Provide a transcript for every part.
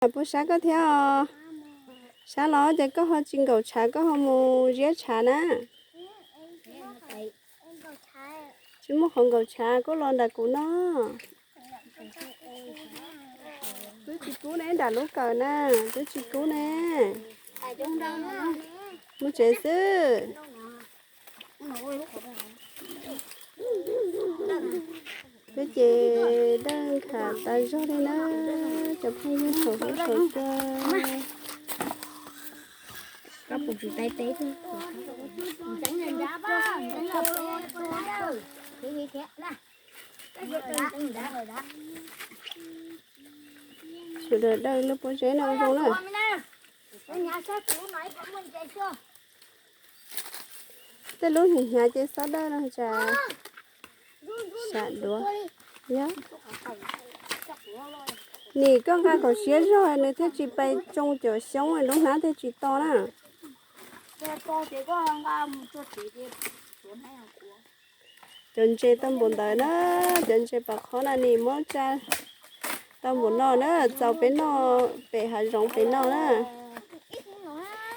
Puas sab koj thiab os? Sab los ces koj ho tsis nkaum tshav, koj ho mus ziab tshav na. Tsis muaj qhov nkaum tshav, koj los nram kuv no. Twb tsis kub ne, nram lub kawm na, twb tsis kub ne. Mus tsev xwb. Peb ces dawj nkham tas zog li na, cov phooj ywg saum huab saum cua. Sawv daws dawj lub pob zeb no zoo na. Tej lub hnyav hnyav ces xob dawj no tsam sam duav. Yog, nim koj nqa kom siab zog nws thiaj tsis pais tsoo cov xyoob, lub hnab thiaj tsis to na. Cov ntses tau npaum ntawd na, cov ntses pom qhov na nim muab tsa tau npaum no na, txaus peb noj pem hav zoov pem no na.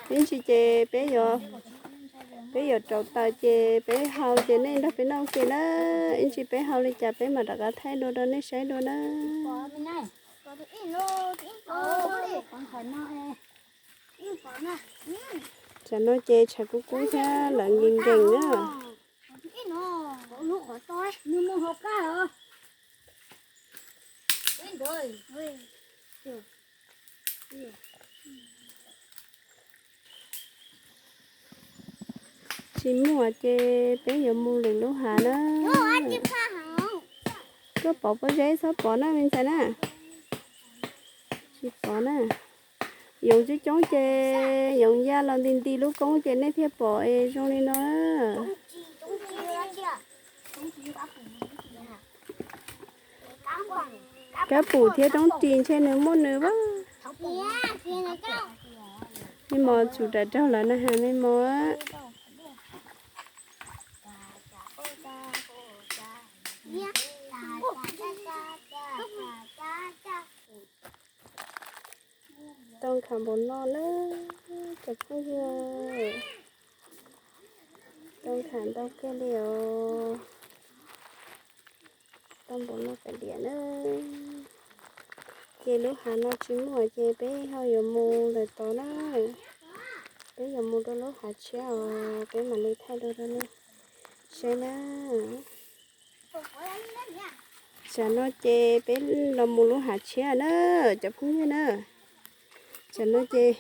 Ib ntsis ces peb yuav, peb yuav rauv taws ces peb hau ces nej nrog peb noj ua ke na. Ib ntsis peb hau li cas peb mam rov qab thaij dua rau nej saib dua na. Tsam no ces tshav kub kub thiab lawv nkees nkees na. Tsis muaj ces peb yuav mus lwm lub hav na. Koj pov pob zeb txhob pov na me ntxhais na. Tsis pov na. Yoov coob coob ces yoov ya los nti nti lub koob ces nej thiaj pom es zoo li no. Kab pum thiab roob ris ntshe nws muaj nws as. Me mos tsum ram raug lawm na has me mos. Tau nkham npaum no na, cov phooj ywg. Tau nkham ntau kawg li os. Tau npaum no pem diam na. Ces lub hav no tsis muaj ces peb ho yuav mus lawm tod na. Peb yuav mus rau lub hav tshiab os, peb mam li thaij dua rau nej saib na. Tsam no ces peb los mus lub hav tshiab na, cov phooj ywg na. Tsam no ces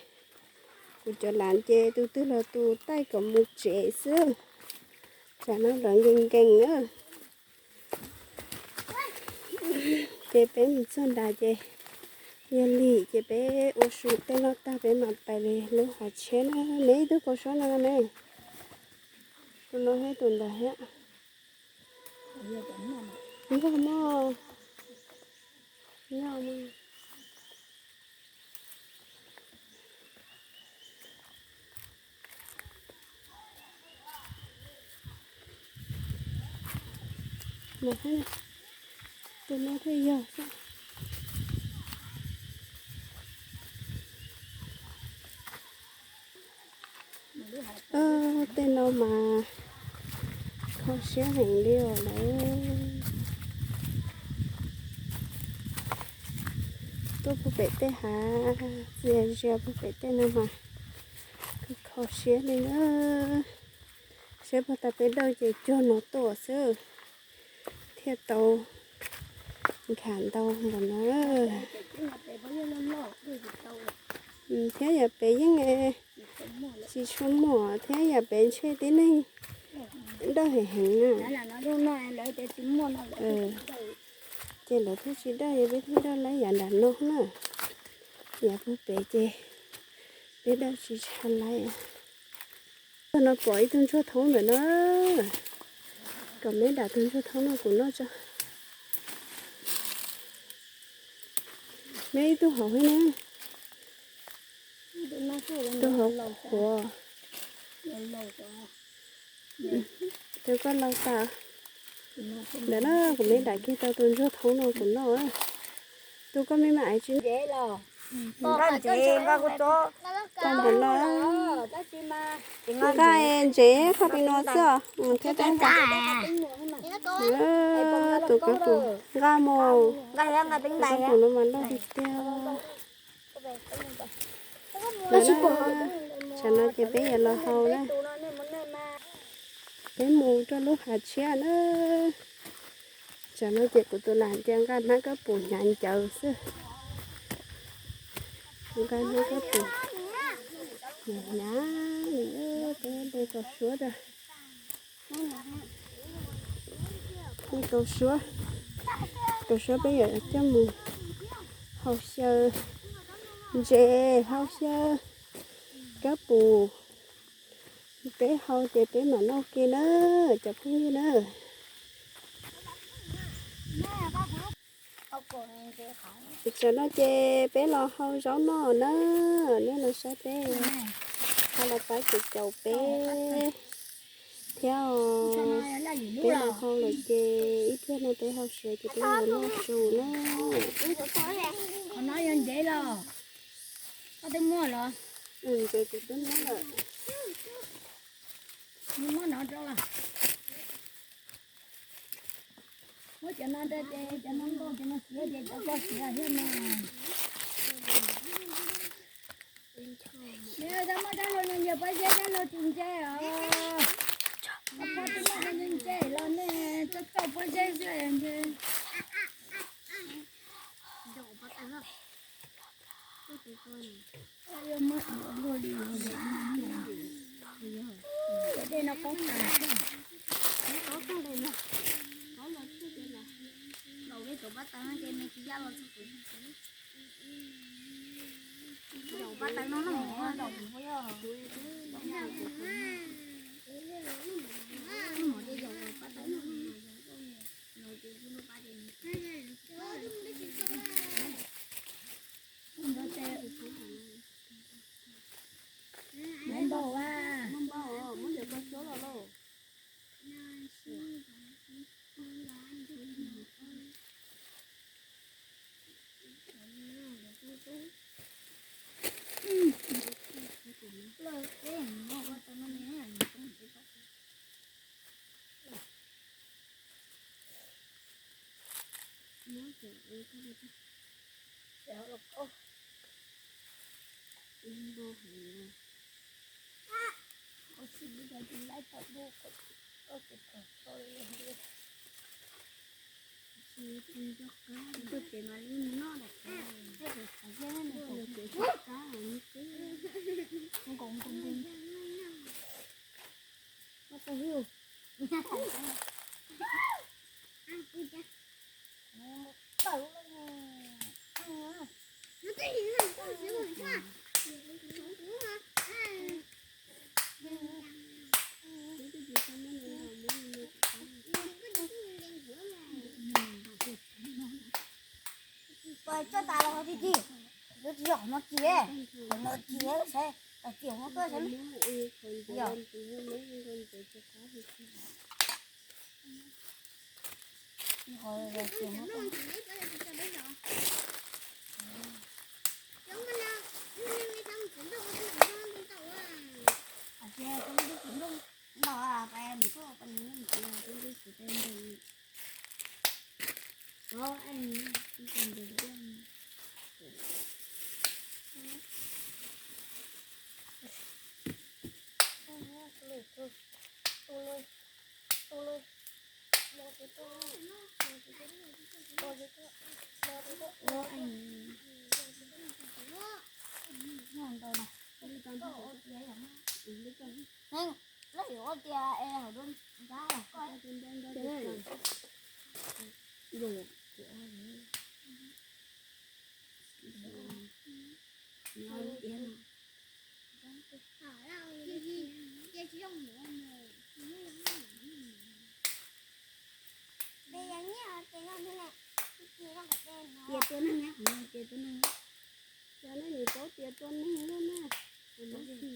kuv cov lav ces tus twg los tus taij kom mus tsev xwb. Tsam no lawv nkees nkees na. Ces peb mus txog nrad ces yog lim ces peb ua su tej no tag peb mam pais lub hav tshiab na. Me ib tug kaus suab no me, tus no thiab tus ntawd thiab. Yog mog, yog mog. Tus no thiaj yog xwb. Tej no mas kho siab heev li os lawm. Tuaj puag pem tej hav txias zias puag pem tej no mas kho siab li na. Saib puag ta peb dawj ces cuag no tuaj xwb thiaj tau nkham ntau npaum no. Thiab yam pem yeej tsis tshua muaj thiab yam pem ntshe tib neeg dawj heev heev na. Ces lawv thiaj tsis dawj, peb thiaj dawj laib yav nram no na. Yav puag pem ces peb dawj tsis tshua laib. Tog no pom ib tug ntsuag thoob ntawm no, kom me dam tug ntsuag thoob no kuv noj tso. Me ib tug hauv ne, tus hauv qhuav, tus koj lau tas. Ntawm no kuv me dam kiag tau tus ntsuag thoob no kuv noj. Tus koj me mas ais tsis nce los. Nqa ntsev, nqa kuv tso. Tau npaum no. Nqa ntsev koj pem no xwb thiab tau nqa. Tus kab pum nqa mus. Tus kab pum no mas loj tiag tiag. Tsam no ces peb yuav los hau na. Peb mus rau lub hav tshiab na. Tsam no ces kuv tus lam cia nqa hnab kab pum hnyav ncawv xwb. Nqa hnab kab pum hnyav hnyav li, peb de kaus suab rau. De kaus suab, kaus suab peb yuav coj mus hau xyaw ntses, hau xyaw kab pum. Peb hau ces peb mam noj ke na, cov phooj ywg na. Tsam no ces peb los hau zaub noj na, nej los saib peb hau los pab caum caum peb thiab. Peb los hau lawm ces ib pliag no peb hau siav ces peb los noj su na. Qhov no yog ntsev los? Koj twb muab los? Ntsev kuv twb muab lawm. Muab no rau. Muab cov no rau ces cov no nkauj, cov no siav ces cov koj siav thiab mas. Neb txhob muab dab laug no yog pob zeb, dab laug tsis ntse os. Pob twb muab ntse ntse los nej txhob txauj pob zeb xwb ntse. Dej no qaub tas. Muaj npau a. Muaj npau, muab cov koj suab los lauj. Pais tso tas los ho ti ti, lub tsis yog qhov no kis, qhov no kis seb, tas kis qhov no kis seb. Yog. Leej yuav ua tias es hauv dua nrab los koj. Tias tua neeg, tias tua neeg. Cov no nws paub tias tua neeg lawm na. Tias no tias, tias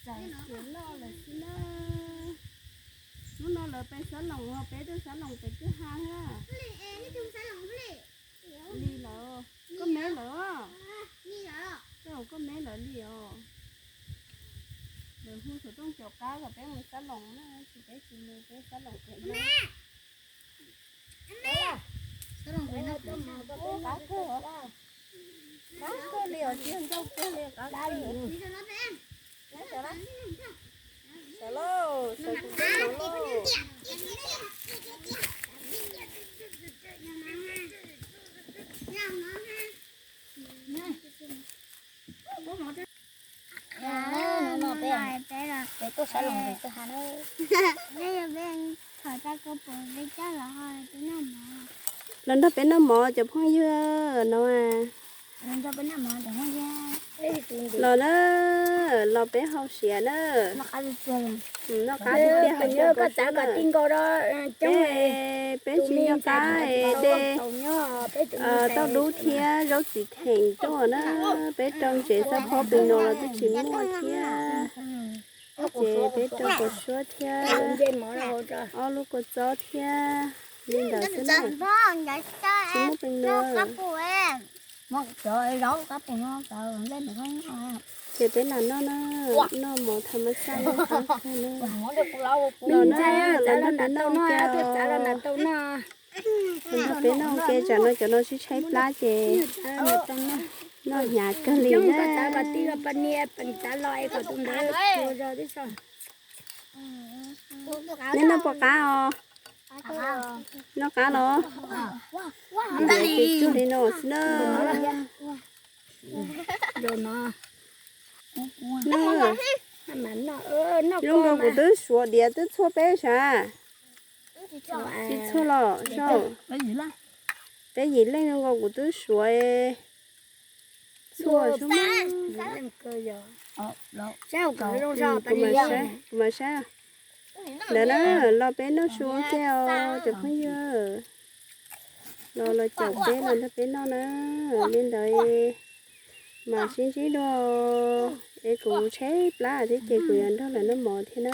Txais khiav loj lawm xwb na. Hnub no lawv pem xab loos, peb tuaj xab loos pem kwj ha thiab. Li lawm, koj me lawm. Koj, koj me lawm li os. Lawv hu xov tooj caum qab kom peb mus xab loos na, tsis peb tsis mus peb xab loos pem no. Qab kawg, qab kawg li os, tsis yog ntau kawg li, qab kawg. Sawv lauj, sawv kuv tej no lauj. Hnub no peb, peb tuaj sab loos pem kwj ha na. Los nrog peb noj mov cov phooj ywg no. Los na, los peb haus siav na. Noj qab tiag tiag hauv zos Pov Suav na. Peb tsis nco qab de, tauj dub thiab zaub txiv theem tuaj na. Peb rau ntsev xab phob pem no los twb tsis muaj thiab. Ces peb rau Pov Suav thiab. Ob lub kua txob thiab li ntawd xwb na. Tsis muaj pem no. Ces peb lam noj na, noj mov tham mas xaj noj qab kawg na. Los na, los nrog peb noj ua ke, los nrog peb noj ua ke, tsam no cov no sib tshaib plab ces noj hnyav kawg li na. Neb noj puas qab os? Noj qab los? Ua li no xwb na. Zoo nkaus kuv twb suav diav twb txhua peb sav. Tsis txhua los sav. Peb yim leej zoo nkaus kuv twb suav txhua sav. Kuv mam saib. Ntawd na, los peb noj su ua ke os cov phooj ywg. Los los caum peb los nrog peb noj na. Li ntawd mas sib ntsib dua es kuv tshaib plab thiab ces kuv yuav nrog lawv noj mov thiab na.